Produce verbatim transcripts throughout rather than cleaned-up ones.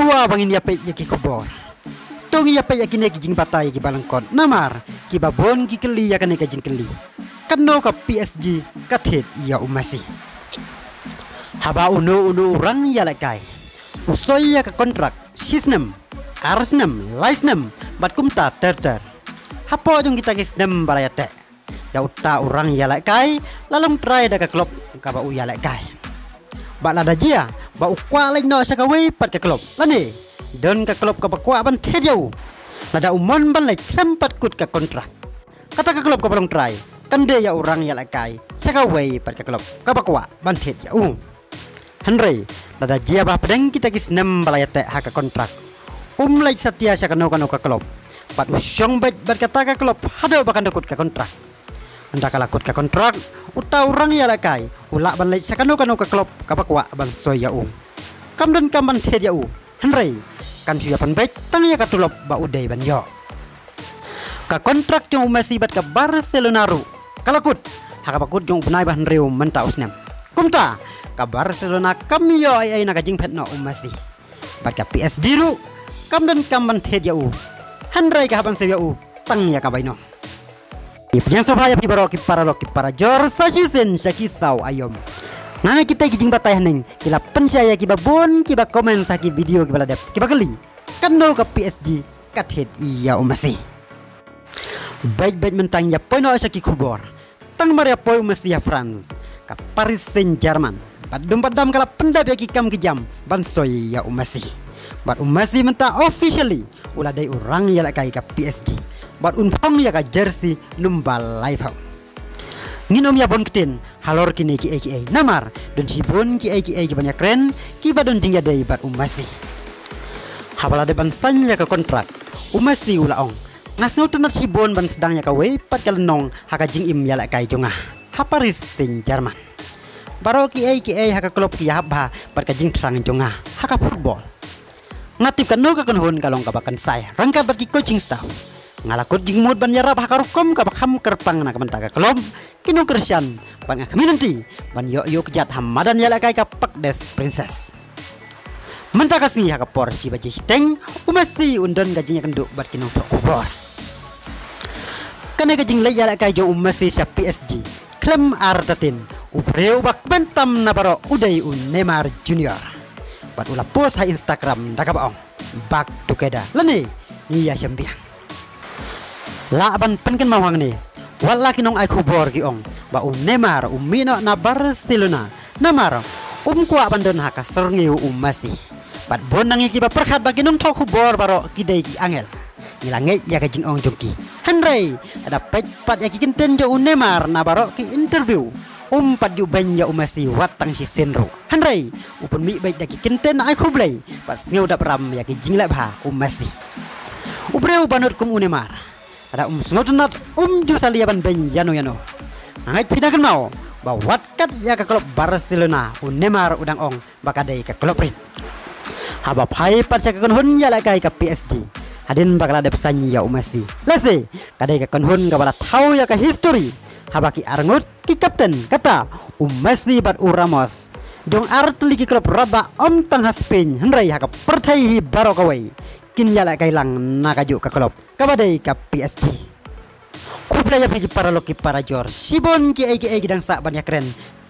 Shuwa ba ngin ïa peit ïa ki khubor, to ngin ïa peit ïa kine ki jingbatai ki ba lyngkot, namar ki ba bun ki kylli ïa kane ka jingkylli: Katno ka P S G ka thied ïa u Messi? Haba uno uno u rang ïalehkai u soi ïa ka kontrak shi snem, ar snem, lai snem bad kumta ter ter. Hapoh jong kita ki snem ba la ïateh, ïa uta u rang ïalehkai la long trai da ka klub kaba u ïalehkai. Bad lada jia ba u kwah leit noh sha kawei pat ka klub lane don ka klub kaba kwah ban thied ïa u, lada u mon ban leit khlem pat kut ka kontrak, kata ka klub kaba long trai kan die ïa u rang ïalehkai sha kawei pat ka klub kaba kwah ban thied ïa u. Hynrei lada jia ba hapdeng kita ki snem ba la ïateh ha ka kontrak um leit satia sha kano kano ka klub bad u shong beit bad kata ka klub haduh ba kan da kut ka kontrak, ynda ka la kut ka kontrak, uta u rang ïalehkai u lah ban leit sha kano kano ka klub kaba kwah ban soi ïa u. Kam donkam ban thied ïa u, hynrei kan shu ïa pynbeit tang ïa ka tulop ba u dei ban ïoh. Ka kontrak jong u Messi bad ka Barcelona ruh ka la kut ha kaba kut jong u bnai ba hynriew mynta u snem. Kumta ka Barcelona kam ïoh ei ei na ka jingphet noh u Messi. Bad ka P S G ruh kam donkam ban thied ïa u, hynrei ka hap ban siew ïa u tang ïa ka bainong. Ki pdiang sngewbha ïa phi baroh ki paralok ki parajor, sa shisien sha ki saw aïom. Nga ngeit kita ki jingbatai haneng ki la pynshai ïa ki ba bun ki ba comment ha ki video ki ba la dep, ki ba kylli: Katno ka P S G ka thied ïa u Messi? Beit beit mynta ngin ïa poi noh sha ki khubor. Tang mar ïa poi u Messi ha France, ka Paris Saint-Germain bad dum bad dam ka la pyndep ïa ki kam ki jam ban soi ïa u Messi. Bad u Messi mynta officially u la dei u rang ïalehkai ka P S G bad un phong ïa ka jersey number laiphew. Ngin ym ïa bun ktien halor kine kiei kiei namar don shibun kiei kiei ki ban ïakren ki ba don jingïadei bad u Messi. Haba la dep ban sign ïa ka kontrak, u Messi u la ong: Nga sngewtynnat shibun ban sdang ïa kawei pat ka lynnong ha ka jingim ïalehkai jong nga ha Paris Saint-Germain. Baroh kiei kiei ha ka klub ki ïahap bha bad ka jingthrang jong nga ha ka football. Nga tip katno ka kynhun ka long kaba kynsai ryngkat bad ki coaching staff. Nga la kut jingmut ban ïarap ha ka rukom kaba kham kyrpang na ka bynta ka klub, ki nongkyrshan bad nga khmih lynti ban ïoh ïuh kjat ha madan ïalehkai ka Parc des Princes. Mynta ka sngi ha ka por shi baje shiteng u Messi un don ka jingïakynduh bad ki nongthoh khubor. Kane ka jingleit ïalehkai jong u Messi sha P S G khlem artatien, u briew uba kmen tam na baroh u dei u Neymar Junior. Bad u la post ha Instagram da kaba ong: Back together lane ngi ïashem biang. Lah ban pynkynmaw hangne, wat la ki nongai khubor ki ong ba u Neymar u mih noh na Barcelona namar um kwah ban don ha ka syrngiew u Messi. Bad bun na ngi ki ba pyrkhat ba ki nongthoh khubor baroh ki dei ki angel, ngi la ngeit ïa ka jingong jong ki. Hynrei lada peit pat ïa ki kyntien jong u Neymar na baroh ki interview, um pat ju beiñ ïa u Messi wat tang shisien ruh. Hynrei u pynmih beit da ki kyntien ai khublei bad sngewdap ram ïa ki jingleh bha u Messi. U briew ba nud kum u Neymar, lada um sngewtynnat um ju sa leh ban beiñ ïano ïano. Nga ngeit phi dang kynmaw ba wat kat ïa ka klub Barcelona u Neymar u dang ong ba ka dei ka klub rit. Haba phai pat sha ka kynhun ïalehkai ka P S G, hadien ba ka la dep sign ïa u Messi, lehse ka dei ka kynhun kaba la thaw ïa ka history haba ki arngut ki kapten, kata u Messi bad u Ramos, jong artylli ki klub radbah ym tang ha Spain hynrei ha ka pyrthei hi baroh kawei, kin ïalehkai lang na kajuh ka klub kaba dei ka P S G. Khublei ïa phi ki paralok ki parajor, shibun kiei kiei ki dang sah ban ïakren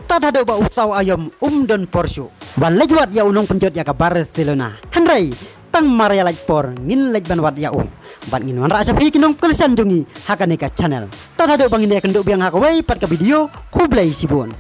tad haduh ba u saw aïom um don por shuh ban leit wad ïa u nongpynjot ïa ka Barcelona. Hynrei tang mar ïa lait por ngin leit ban wad ïa u bad ngin wanrah sha phi ki nongkyrshan jong ngi ha kane ka channel. Tad haduh ba ngin ïakynduh biang ha kawei pat ka video, khublei shibun.